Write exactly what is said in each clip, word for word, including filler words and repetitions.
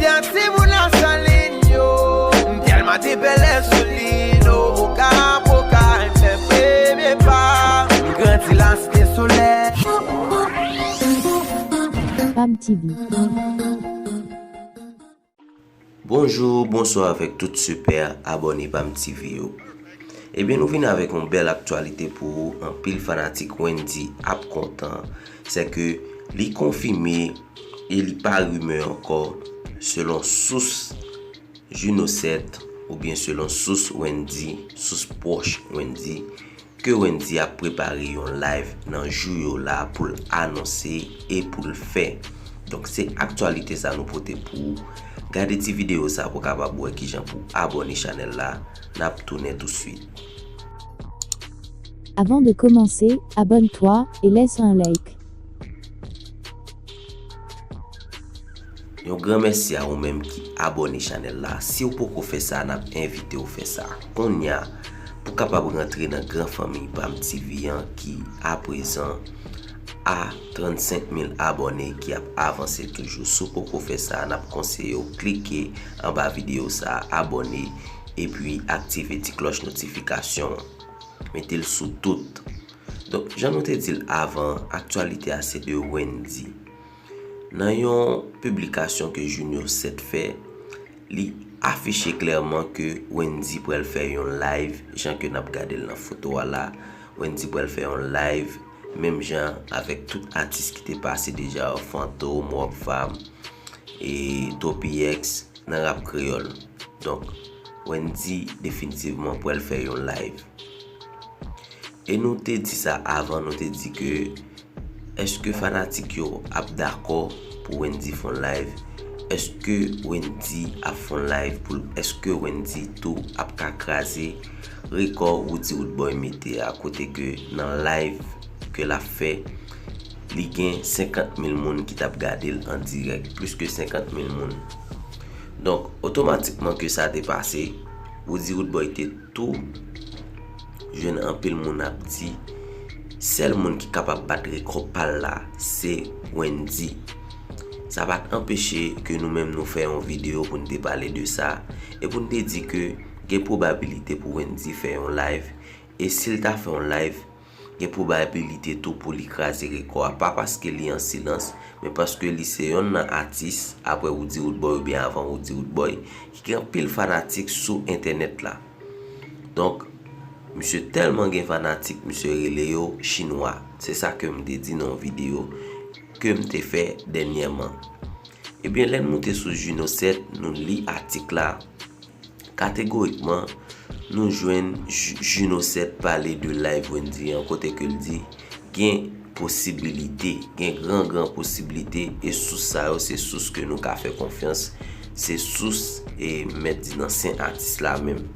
Timoun Lasalin yo, m tèlman te pèlen sou li, nou ka poka m fè premye pa. M grandi la Site Solèy. Pam T V. Bonjou, bonswa avèk tout sipè abòne Pam T V yo. Ebyen, nou vin avèk yon bèl aktyalite pou ou. Anpil fanatik Wendy ap kontan. Se ke li konfime e li pa rimè ankò, selon sous Juno sèt oubyen selon sous Wendy, sous pwòch Wendy, ke Wendy ap prepare yon live nan jou yo la pou l anonse e pou l fè. Donk, se aktyalite sa nou pote pou ou. Gade ti videyo sa pou w kapab wè kijan pou abòne chanèl la. N ap tounen touswit. Avant de commencer, abonne-toi et laisse un like. Yon gran mèsi a ou menm ki abòne chanèl la. Si w poko fè sa, n ap envite w fè sa kounye a pou w kapab rantre nan gran fanmi Pam T V an ki, aprezan, a trannsenk mil abòne ki ap avanse toujou. Si w poko fè sa, n ap konseye w klike anba videyo sa, abòne, epi aktive ti klòch notifikasyon an. Mete l sou tout. Donk, jan nou te di l avan, aktyalite a se de Wendy. Nan yon piblikasyon ke Junior sèt fè, li afiche klèman ke Wendy pral fè yon live, jan ke n ap gade l nan foto a la. Wendy pral fè yon live, menm jan avèk tout atis ki te pase deja yo, Fantom, Rockfam, e Toppy X, nan rap kreyòl. Donk, Wendy definitivman pral fè yon live. E nou te di sa avan, nou te di ke èske fanatik yo ap dakò pou Wendy fè yon live? Èske Wendy ap fè yon live pou l, èske Wendy tou ap ka kraze rekò Roody Roodboy mete a, kote ke nan live ke l ap fè, li gen senkant mil moun ki t ap gade l an dirèk, plis ke senkant mil moun. Donk, otomatikman ke sa te pase, Roody Roodboy te tou jwenn anpil moun ap di, sèl moun ki kapab bat rekò pa l la, se Wendy. Sa pa t anpeche ke nou menm nou fè yon videyo pou n te pale de sa, e pou n te di ke gen pwobabilite pou Wendy fè yon live, e si l ta fè yon live, gen pwobabilite tou pou li kraze rekò a, pa paske li an silans, men paske li se yonn nan atis, apre Roody Roodboy oubyen avan Roody Roodboy, ki gen anpil fanatik sou entènèt la. Donk, misye tèlman gen fanatik, misye rele yo chinwa. Se sa ke m te di nan yon videyo ke m te fè dènyèman. Ebyen, lè n moute sou Juno sèt, nou li atik la, kategorikman, nou jwenn Ju- Juno sèt pale de live Wendy an, kote ke l di gen posibilite, gen gran, gran posibilite, e sous sa yo, se sous ke nou ka fè konfyans, se sous, e, mèt di nan sen atis la menm.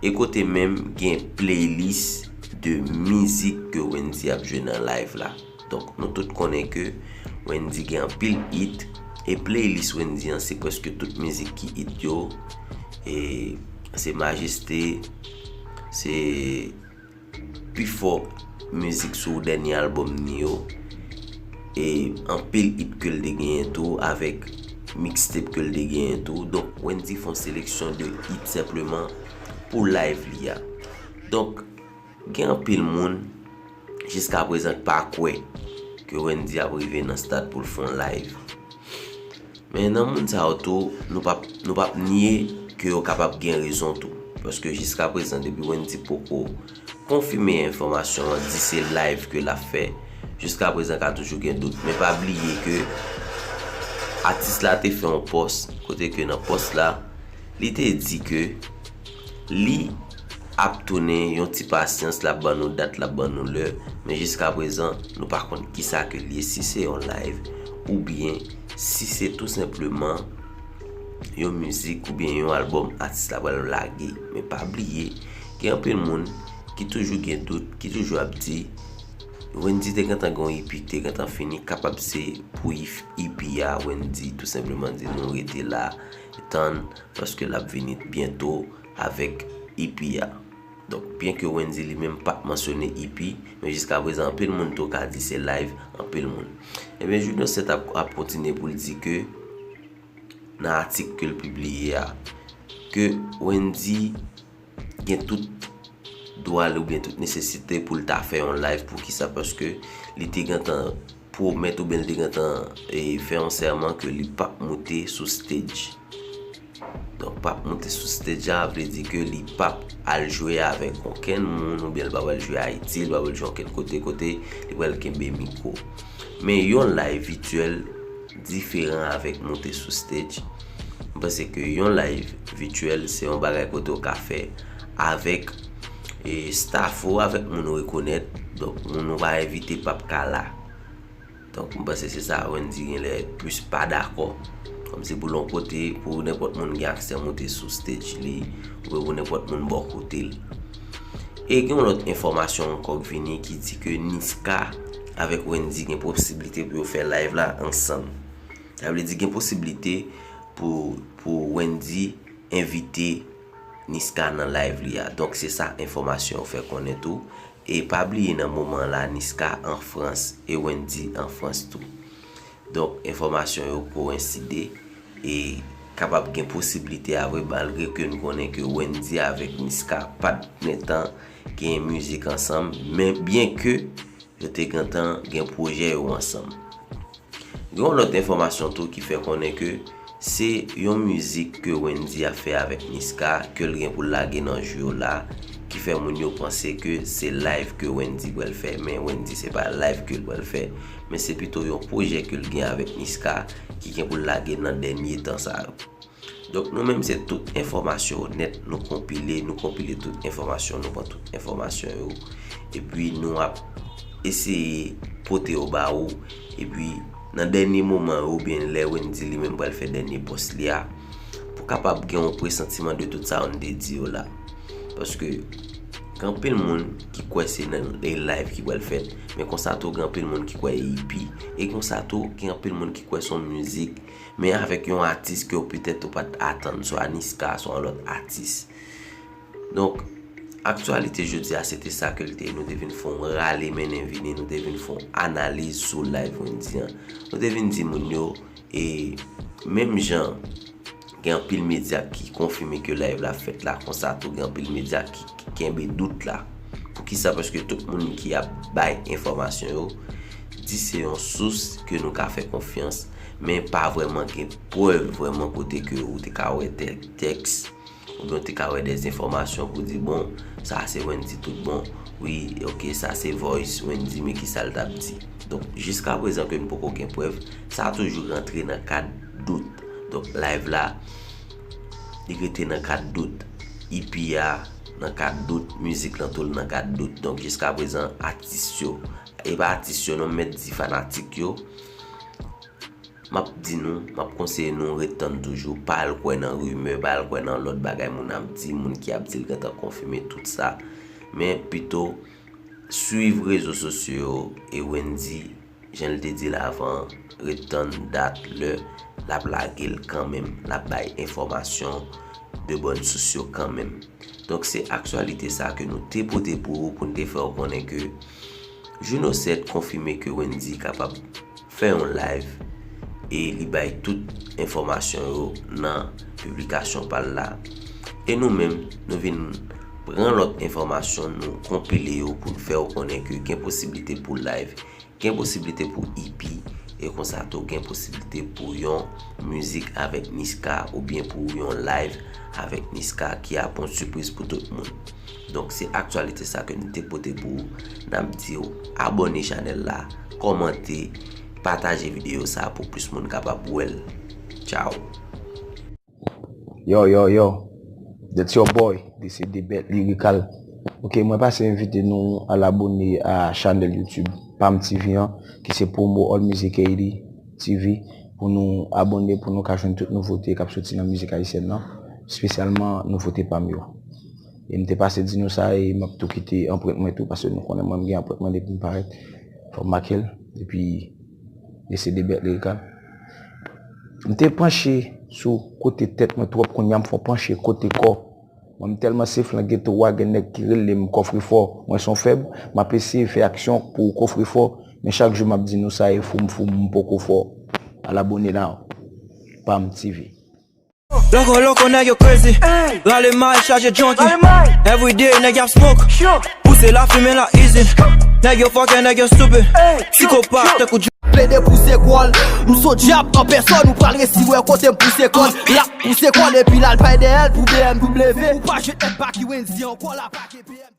E kote menm gen playlist de mizik ke Wendy ap jwe nan live la. Donk, nou tout konnen ke Wendy gen anpil hit, e playlist Wendy an, se prèske tout mizik ki hit yo. E se Majeste, se pifò mizik sou dènye albòm ni yo, e anpil hit ke l te genyen tou, avèk mixtape ke l te genyen tou. Donk, Wendy fè yon seleksyon de hit senpleman pou live li a. Donk, gen anpil moun jiska prezan k pa kwè ke Wendy ap rive nan stad pou l fè yon live. Men nan moun sa yo tou, nou p ap, nou p ap nye ke yo kapab gen rezon tou. Paske jiska prezan, depi Wendy poko konfime enfòmasyon an, di se live ke l ap fè, jiska prezan ka toujou gen dout. Men pa bliye ke atis la te fè yon pòs, kote ke nan pòs la, li te di ke li ap tounen, yon ti pasyans, l ap ban nou dat, l ap ban nou lè, men jiska prezan, nou pa konn kisa ke l ye, si se yon live, oubyen si se tou senpleman yon mizik oubyen yon albòm atis la pral lage. Men pa bliye, gen anpil moun ki toujou gen dout, ki toujou ap di, Wendy te gentan gen yon E P ki te gentan fini, kapab se pou E P a, Wendy tou senpleman di nou rete la, tann, paske l ap vini byento avèk E P a. Donk, byenke Wendy li menm pa t mansyone E P, men jiska prezan anpil moun tou ka di se live, anpil moun. Ebyen, Junior sèt ap, ap kontinye pou l di ke nan atik ke l pibliye a, ke Wendy gen tout dwa l oubyen tout nesesite pou l ta fè yon live. Poukisa? Paske li te gentan pwomèt oubyen li te gentan e, fè yon sèman ke li p ap moute sou stage. Donk, p ap moute sou stage la vle di ke li p ap al jwe avèk okenn moun oubyen li p ap al jwe Ayiti, li p ap al jwe okenn kote, kote li pral kenbe mikwo. Men yon live vityèl diferan avèk moute sou stage. M panse ke yon live vityèl se yon bagay kote w ka fè avèk e, staff ou, avèk moun ou rekonèt. Donk, moun ou pa envite p ap ka la. Donk, m panse se sa Wendy genlè plis pa dakò. Kòmsi pou l yon kote, pou nenpòt moun gen aksè moute sou stage li, oubyen pou nenpòt moun bò kote l. E gen yon lòt enfòmasyon ankò k vini ki di ke Niska avèk Wendy gen posiblite pou yo fè live la ansanm. Sa vle di gen posiblite pou, pou Wendy envite Niska nan live li a. Donk, se sa enfòmasyon yo fè konnen tou. E pa bliye nan moman la, Niska an Frans e Wendy an Frans tou. Donk, enfòmasyon yo koenside e kapab gen posiblite a vre, malgre ke n konnen ke Wendy avèk Niska pa t gentan gen mizik ansanm, men byen ke yo te gentan gen pwojè yo ansanm. Gen yon lòt enfòmasyon tou ki fè konnen ke se yon mizik ke Wendy ap fè avèk Niska, ke l gen pou l lage nan jou yo la, ki fè moun yo panse ke se live ke Wendy pral fè, men Wendy se pa live ke l pral fè, men se pito yon pwojè ke l gen avèk Niska ki gen pou l lage nan dènye tan sa yo. Donk, nou menm, se tout enfòmasyon yo nèt nou konpile, nou konpile tout enfòmasyon, nou pran tout enfòmasyon yo, epi nou ap eseye pote yo ba ou, epi nan dènye moman yo, oubyen lè Wendy li menm pral fè dènye pòs li a, pou kapab gen yon presantiman de tout sa yo n te di yo la. Paske gen anpil moun ki kwè se nan e live ki pral fèt, men konsa tou gen anpil moun ki kwè e EP, e konsa tou gen anpil moun ki kwè se yon mizik, men avèk yon atis ke w petèt ou pa t atann, swa Niska, swa yon lòt atis. Donk, aktyalite jodi a, se te sa ke l te ye. Nou te vin fè yon rale mennen vini, nou te vin fè yon analiz sou live Wendy an. Nou te vin di moun yo, e menm jan gen anpil medya ki konfime ke live la fèt la, konsa tou gen anpil medya ki, ki kenbe dout la. Poukisa? Paske tout moun ki ap bay enfòmasyon yo di se yon sous ke nou ka fè konfyans, men pa vrèman gen prèv vrèman kote ke ou te ka wè tè-, tèks, oubyen ou te ka wè de enfòmasyon pou di, bon, sa se Wendy tout bon, wi, ok, sa se voice Wendy, men kisa l t ap di? Donk, jiska prezan ke n poko gen prèv, sa toujou rantre nan kad dout. Donk, live la, li rete nan kad dout. EP a nan kad dout, mizik lan tou l nan kad dout. Donk, jiska prezan, atis yo, e pa atis yo non, m mèt di fanatik yo, m ap di nou, m ap konseye nou ret tann toujou, pa al kwè nan rimè, pa al kwè nan lòt bagay moun ap di, moun ki ap di l gentan konfime tout sa. Men pito, swiv rezo sosyo yo e Wendy, jan l te di l avan, ret tann dat, lè l ap lage l kanmenm, l ap bay enfòmasyon de bòn sous yo kanmenm. Donk, se aktyalite sa ke nou te pote pou ou, pou n te fè w konnen ke Juno sèt konfime ke Wendy kapab fè yon live e li bay tout enfòmasyon yo nan piblikasyon pa l la. E nou menm, nou vin pran lòt enfòmasyon, nou konpile yo pou n fè w konnen ke gen posiblite pou live, gen posiblite pou EP, e konsa tou gen posiblite pou yon mizik avèk Niska oubyen pou yon live avèk Niska ki ap yon sipriz pou tout moun. Donk, se aktyalite sa ke nou te pote pou ou. N ap di w abòne chanèl la, kòmante, pataje videyo sa pou plis moun kapab wè l. Tchao! Yo, yo, yo. That's your boy, D C D Bet Lyrical. Ok, mwen pase envite nou al abòne a chanèl YouTube Pam T V an, ki se Promo All Music Haiti T V, pou nou abòne, pou nou ka jwenn tout nouvote k ap soti nan mizik ayisyèn nan, espesyalman nouvote Pam yo. E m te pase di nou sa, e m ap tou kite anprent mwen tou, paske nou konnen mwen m gen anprent mwen depi m parèt, fò m make l, epi D C D Bet Lyrical. M te panche sou kote tèt mwen twòp, kounye a m fè w panche kote kò. Mwen m tèlman safe nan geto a, gen nèg ki rele m kòfrefò. Mwen se yon fèb, m ap eseye fè aksyon pou kòfrefò, men chak jou m ap di nou sa, e fou m fou m, m poko fò. Al abòne la. Pam T V. Loko, loko, nèg yo crazy. Rale may, chaje junkie. Everyday, nèg y ap smoke. Pouse lafimen la easy. Nèg yo fucking, nèg yo stupid. Psikopat, tankou J- Plede pouse kò l. M s on dyab an pèsòn, ou pral resi wè kote m pouse kò l. L ap pouse kò l epi l al bay dèyè l pou B M W. Ou pa jwenn èd Baky Wendy ankò, l ap pake B M W.